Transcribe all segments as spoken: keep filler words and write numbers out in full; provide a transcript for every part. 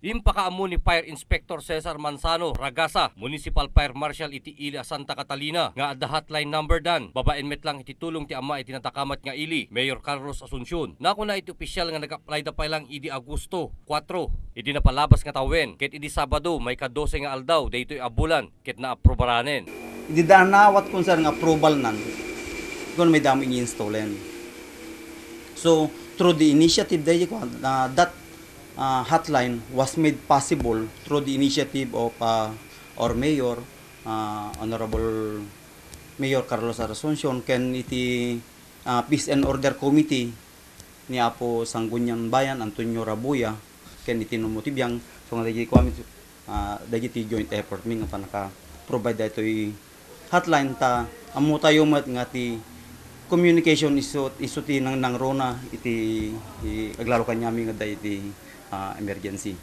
Impakaammo ni Fire Inspector Cesar Manzano Ragasa, Municipal Fire Marshal iti ili a Santa Catalina, nga adda hotline number dan, babaen met lang iti tulong ti amma iti nadakamat nga ili, Mayor Carlos Asuncion. Nakuna iti opisyal nga nag-apply da pay lang idi Agosto kuatro, idi napalabas nga tawen, ket idi Sabado, maika dose nga aldaw, daytoy a bulan, ket naaprobaranen. Idi da naawat kun saan nga approval nan, kun may damo ini installen. So, through the initiative, daydi ko, uh, that, uh, hotline was made possible through the initiative of, uh, our mayor, uh, Honorable Mayor Carlos Asuncion, ken iti, uh, Peace and Order Committee ni Apo Sangguniang Bayan Antonio Rabuya ken iti Numo ti Biang, so nga dagiti kuami, ah, dagiti joint effort mi nga pannaka-provide daytoy hotline ta ammo tayo met nga ti communication isu, isu ti nang, nangruna iti, i, aglalo kaniami nga adda iti, ah, emergency.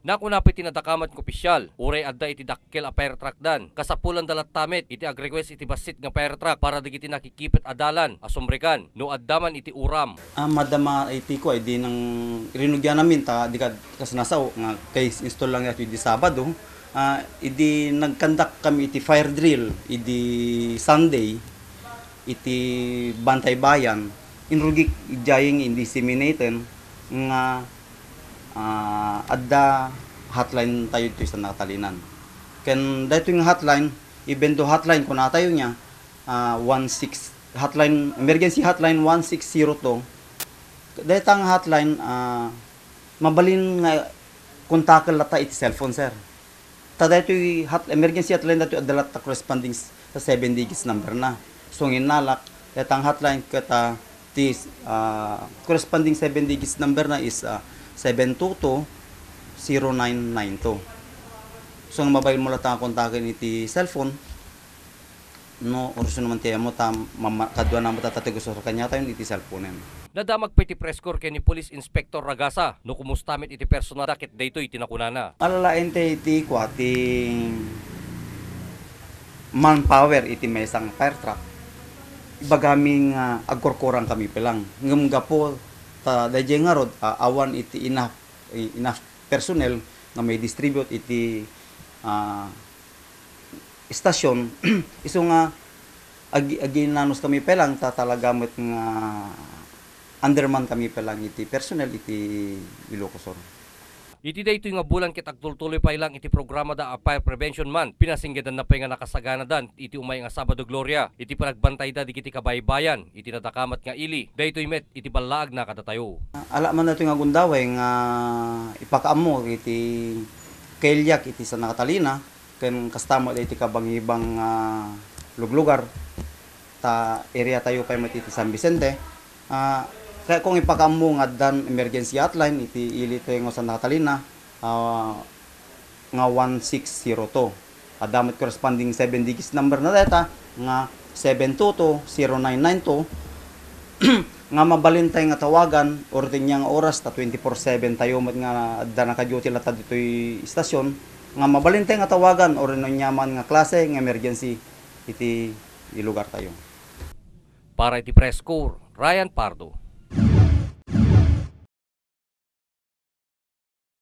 Nakuna pay ti nadakamat nga opisyal, uray adda iti dakkel a fire truck dan, kasapulanda latta met iti agrequest iti bassit nga fire truck para dagiti nakikipet a dalan a sumrekan no adda man iti uram. Ah, madama iti ko, idi nang rinugian amin ta di kad kas nasao nga kay install lang ito idi Sabado. Ah, idi nagkandak kami iti fire drill idi Sunday, iti Bantay Bayan, inrugik idiay nga in-disseminaten nga, ah, adda hotline tayo ditoy Santa Catalina. Ken daytoy nga hotline, even though hotline kunatayo niya, ah, one six, hotline, emergency hotline one six zero two. Dayta nga hotline, ah, mabalin nga kontaken latta iti cellphone, sir. Ta daytoy hot-, emergency hotline daytoy adda latta corresponding s-, sa seven digits number na. So, nginnalak, dayta nga hotline ket, ah, ti, ah, corresponding seven digits number na is, ah, seven two two zero nine nine two. So, nga mabalin mo latta nga kontaken iti cellphone, no, or sino man ti amo ta mama-, kaduana met a tattiguso kaniatayo iti cellphone-en. Nadamag pay ti press corps ken ni Police Inspector Ragasa no kumusta met iti personal da ket daytoy ti nakunana. Alalaente iti kua ti manpower iti maysa nga fire truck. Ibagami nga agkurkurang kami pay lang. Ngem gapu ta daydiay ngarud, ah, awan iti enough, enough personnel nga may distribute iti, ah, istasyon, isu nga agi-, aginanus kami pay lang ta talaga met nga underman kami pay lang iti personnel iti Ilocos Sur. Iti daytoy nga bulan ket agtultuloy pay lang iti programa da a Fire Prevention Month, pinasinggedanna pay nga nakasaganadan iti umay nga Sabado Gloria iti panagbantayda dagiti kabaybayan iti nadakamat nga ili. Daytoy met iti ballaag na kadatayo. Ala man daytoy nga gundaway nga ipakaammo iti kailiak iti Santa Catalina, ken kasta met iti kabangibang nga luglugar, ta area tayo pay met iti San Vicente. Ah, kaya kung ipakaammo nga addan emergency hotline iti ili tayo nga Santa Catalina, ah, nga one six zero two. Adda met corresponding seven digits number na dayta nga seven two two zero nine nine two nga mabalin tayo nga tawagan or iti nia nga oras ta twenty-four seven tayo met nga adda naka-duty latta ditoy istasyon nga mabalin tayo nga tawagan or no nia man nga klase nga emergency iti lugar tayo. Para iti Press Corps, Ryan Pardo.